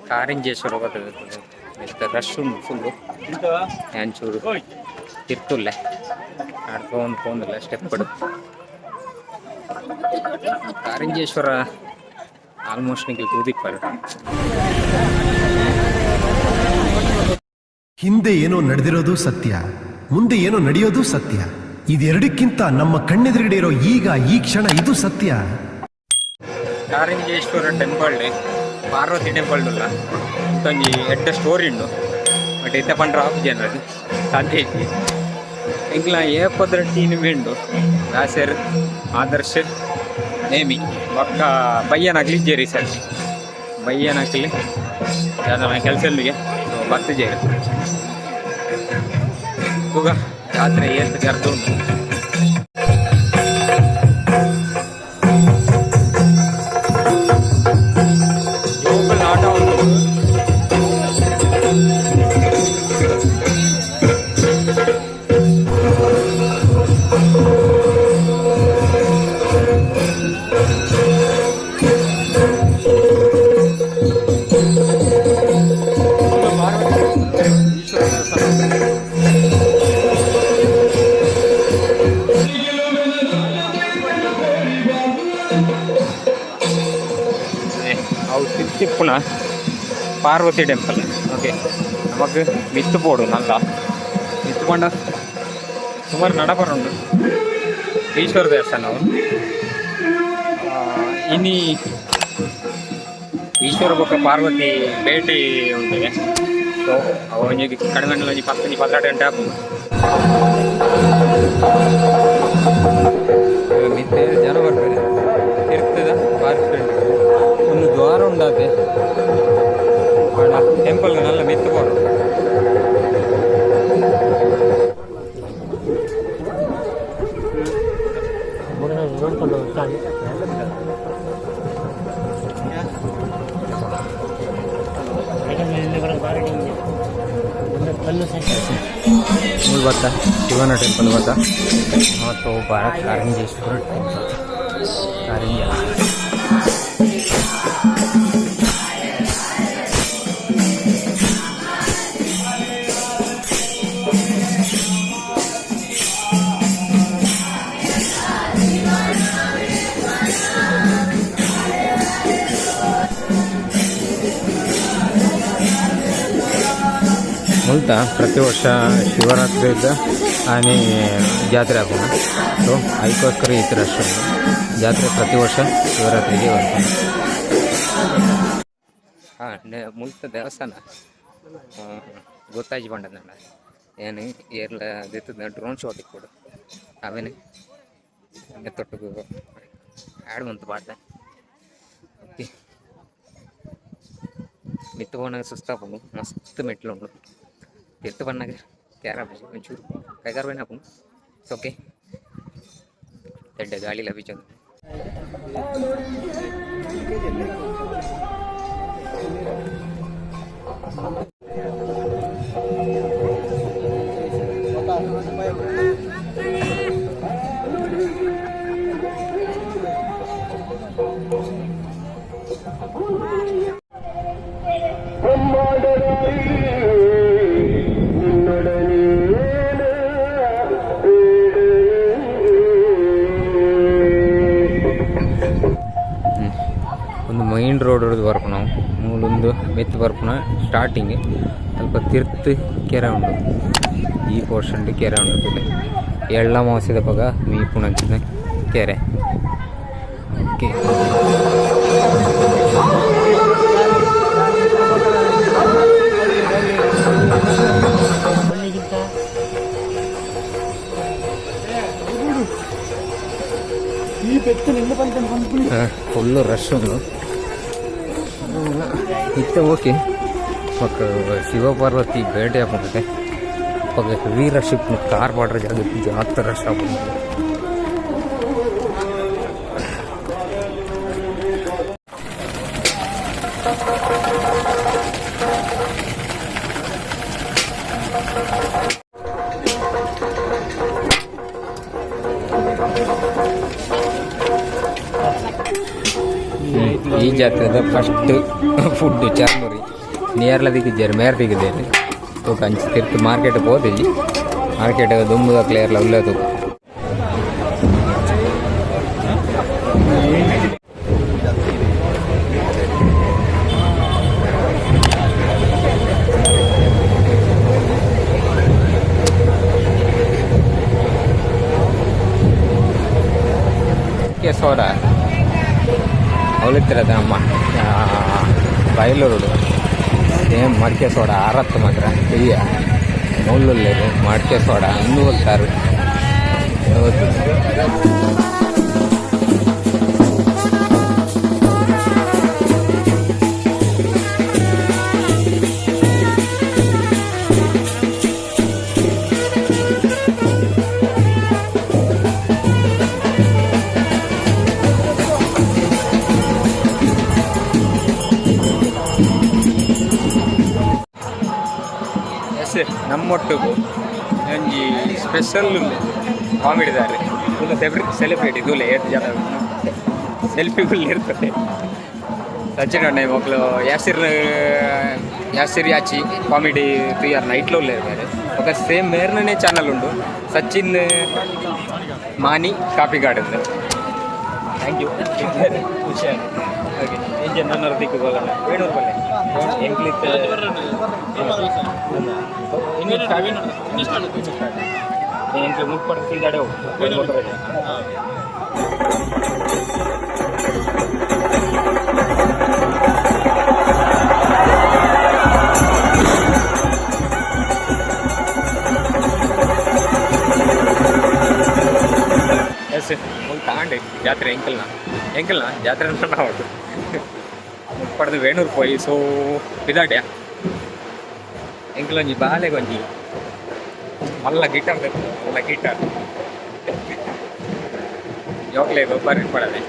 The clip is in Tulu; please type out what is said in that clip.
ಕಾರಿಂಜೇಶ್ವರ ಬರ್ತದೆ. ರಶ್ ಉಂಡು ಫುಲ್ಲು. ಚೂರು ತಿರ್ತುಲ್ಲೆ ಆಡ್ಕೊಂಡು ಪೋಂದಿಲ್ಲ ಸ್ಟೆಪ್. ಕಾರಿಂಜೇಶ್ವರ ಆಲ್ಮೋಸ್ಟ್ ನಿಖಿಲ್ ತೂದಿಪ್ಪರು. ಹಿಂದೆ ಏನೋ ನಡೆದಿರೋದು ಸತ್ಯ, ಮುಂದೆ ಏನೋ ನಡೆಯೋದು ಸತ್ಯ. ಇದೆರಡಕ್ಕಿಂತ ನಮ್ಮ ಕಣ್ಣೆದುರುಗಡೆ ಇರೋ ಈಗ ಈ ಕ್ಷಣ, ಇದು ಸತ್ಯ. ಕಾರಿಂಜೇಶ್ವರ ಟೆಂಪಲ್, ಪಾರ್ವತಿ ಟೆಂಪಲ್ ಉಲ್ಲ. ಒಂಜಿ ಎಡ್ಡೆ ಸ್ಟೋರಿ ಉಂಡು. ಬಟ್ ಇತ್ತೆ ಪಂಡ್ರ ಆಫ್ ಜನರದು ಸಾಧ್ಯ ಐತಿ. ಎಂಕ್ಲ ಏಪದ್ರ ಟೀನ್ ಉಂಡು. ವ್ಯಾಸರ್, ಆದರ್ಶ್, ನೇಮಿ ಬೊಕ್ಕ ಬಯ್ಯನಕ್ಲಿ ಇಜ್ಜೇರಿ ಸರ್. ಬಯ್ಯನಕ್ಲಿ ಕೆಲಸ ಇಲ್ಲಿಗೆ, ಸೊ ಬತ್ತಿಜೇರು. ತೂಗ ಜಾತ್ರೆ ಏತ್ ಗರ್ದು ಉಂಟು. ಜೋಕುಲ್ನ ಆಟ ಉಂಟು. ಈಶ್ವರ ದೇವಸ್ಥಾನ. ಅವು ತಿರುತಿಪ್ಪುನ ಪಾರ್ವತಿ ಟೆಂಪಲ್. ಓಕೆ, ನಮಕ್ ಮಿತ್ತು ಪೋಡು. ನಲ್ಲ ಮಿತ್ತು ಪಂಡ ಸುಮಾರು ನಡಪರುಂಡು. ಈಶ್ವರ ದೇವಸ್ಥಾನ ಅವು. ಇನಿ ಈಶ್ವರ ಬೊಕ್ಕ ಪಾರ್ವತಿ ಭೇಟಿ ಉಂಟಿಗೆ. ಸೊ ಅವು ಒಂಜಿ ಕಡಿಮೆ ಒಂಜಿ 10, ಒಂಜಿ 12 ಗಂಟೆ ಆಪುಂಡು. ಮಿತ್ತೆ ಜನ ಬರ್ತಾರೆ. ತಿರ್ತದ ಪಾರ್ಕ್ ಒಂದು ದ್ವಾರ ಉಂಡಾತೆ. ಟೆಂಪಲ್ ನಲ್ಲ ಮಿತ್ತು ಪೋಡು. ನೋಡ್ಕೊಂಡು ಹೋಗ್ತಾನೆ. ಕಲ್ಲು. ಮೂಲು ಬತ್ತ ಶಿವನ ಟೆಂಪಲ್ ಬತ್ತ ಮತ್ತು ಭಾರತ್ ಕಾರಂಜೇಶ್ವರ ಟೆಂಪಲ್ ಕಾರಿಂಜ. ಮುಲ್ತ ಪ್ರತಿ ವರ್ಷ ಶಿವರಾತ್ರಿ ಇದ್ದ ಆನೆ ಜಾತ್ರೆ ಆಪುಂಡು. ಸೊ ಅದಕ್ಕೋಸ್ಕರ ಈ ರಶ್ ಉಂಡು. ಜಾತ್ರೆ ಪ್ರತಿ ವರ್ಷ ಶಿವರಾತ್ರಿಗೆ ಬರ್ತಾನೆ. ಹಾಂ, ಮುಲ್ತ ದೇವಸ್ಥಾನ ಗೊತ್ತಾಜಿ ಪಂಡದ ಏನು ಏರ್ಲ ದೆತ್ತದ ಡ್ರೋನ್ ಶಾಟ್ ಇಪ್ಪೊಡು. ಅವೇನೆ ತೊಟ್ಟುಗು ಆ್ಯಡ್ ಮಂತ್ ಪಾಡ್ದೆ. ಓಕೆ, ಮಿತ್ತು ಪೋನಾಗ ಸುಸ್ತಾಪುಂಡು. ಮಸ್ತ್ ಮೆಟ್ಲು ಉಂಡು. ತಿರ್ತು ಬನ್ನಾಗ ಕ್ಯಾರ ಒಂಚೂರು ಕೈಗಾರ ಆಪುಂಡು. ಓಕೆ, ಎಡ್ಡೆ ಗಾಳಿ ಲಭಿಚೊಂದು. ಒಂದು ಮೈನ್ ರೋಡ್ ಹಿಡಿದು ಬರ್ಪುನ, ಮೂಲೊಂದು ಮಿತ್ತು ಬರ್ಪುನ. ಸ್ಟಾರ್ಟಿಂಗ್ ಅಲ್ಪ ತಿರ್ತು ಕೆರೆ ಉಂಡು. ಈ ಪೋರ್ಷನ್ ಕೆರೆ ಉಂಡು. ತೂಲೆ, ಎಳ್ಳ ಅಮಾವಾಸ್ಯೆದ ಪಗ ಮೀಪುನಂಚಿನ ಕೆರೆ. ಓಕೆ. ಮಣ್ಣಿಗಿಂತ ಫುಲ್ಲು ರಶ್ ಉಂಡು ಇತ್ತೆ. ಓಕೆ, ಬೊಕ್ಕ ಶಿವಪಾರ್ವತಿ ಭೇಟಿ ಆಪುಂಡು. ಅಪಗ ಹೆವಿ ರಶ್ ಇಪ್ಪುಂಡು. ಕಾರ್ ಪಾಡ್ರೆ ಜಾಗ ಇಪ್ಪುಜಿ, ಆತ್ ರಶ್ ಆಪುಂಡು. ಈ ಜಾತ್ರೆದ ಫಸ್ಟ್ ಫುಡ್ ಚರ್ಮುರಿ ನೇರ್ಲ ದಿಕ್ಕಿದ್ದಾರೆ ಮೇರ್ ದಿಕ್ಕಿದ್ದೇನೆ ತೂಕ ಅಂಚಿ ತಿರ್ತು ಮಾರ್ಕೆಟ್ ಪೋತಿಜಿ ಮಾರ್ಕೆಟ್ ದುಂಬುದ ಕ್ಲಿಯರ್ಲ ಉಲ್ಲ ತೂಕ ಸೋಡಾ ಅವಳಿತ್ತಿರದ ಅಮ್ಮ ಬಯಲೂರುಡು ಸೇಮ್ ಮಡಿಕೆ ಸೋಡಾ ಆರತ್ತು ಮಾತ್ರ ಕೈಯ ಮುಳ್ಳುಲ್ಲೇರು ಮಡಿಕೆ ಸೋಡಾ ಅಂದು ಹೋಗ್ತಾರೆ. ಹೌದು. ಎಸ್ ನಮ್ಮೊಟ್ಟಿಗೂ ಒಂಜಿ ಸ್ಪೆಷಲ್ ಕಾಮಿಡಿದಾರೆ ಫುಲ್ ಸೆಲೆಬ್ರಿಟಿ ದೂಲೆ ಏತ್ ಜನ ಸೆಲ್ಫಿಗಳು ಇರ್ತದೆ. ಸಚಿನ್ ಅಣ್ಣ ಮಕ್ಕಳು ಯಾಸಿರ್ ಯಾಸಿರ್ ಯಾಚಿ ಕಾಮಿಡಿ ತೂಯರ್ ನೈಟ್ಲ ಉಲ್ಲೆರ್. ಬೊಕ ಸೇಮ್ ಮೇರ್ನನೇ ಚಾನಲ್ ಉಂಡು ಸಚಿನ್ ಮಾನಿ ಕಾಪಿಗಾಡ್. Thank you. ಹುಷಾರ್. ಓಕೆ, ಇಂಜನ್ ನನ್ನರ ದಿಕ್ಕು ಬೋಲಣ್ಣ ವೇಣೂರು ಬಲ್ಲೆ ಎಂಕ್ಲಿತ್ ಎಂಕ್ಲು ಮುಟ್ಪಡ್ ಪಿದಾಡೆ ಹೋಗು. ಎಸ್ ಮುಲ್ ತಾಂಡೆ ಜಾತ್ರೆ ಎಂಕಲ್ನ ಎಂಕಲ್ನ ಜಾತ್ರೆ ನಾವು ಪಡೆದು ವೇಣೂರು ಪೋಯಿ. ಸೊ ಪಿದಾಡ್ಯ ಎಂಕಲೊಂಜಿ ಬಾಲೆಗೊಂಜಿ ಮಲ್ಲ ಗಿಟಾರ್, ಮಲ್ಲ ಗಿಟಾರ್. ಜೋಕ್ಲೆ ಬರಿ ಪಡದೆ.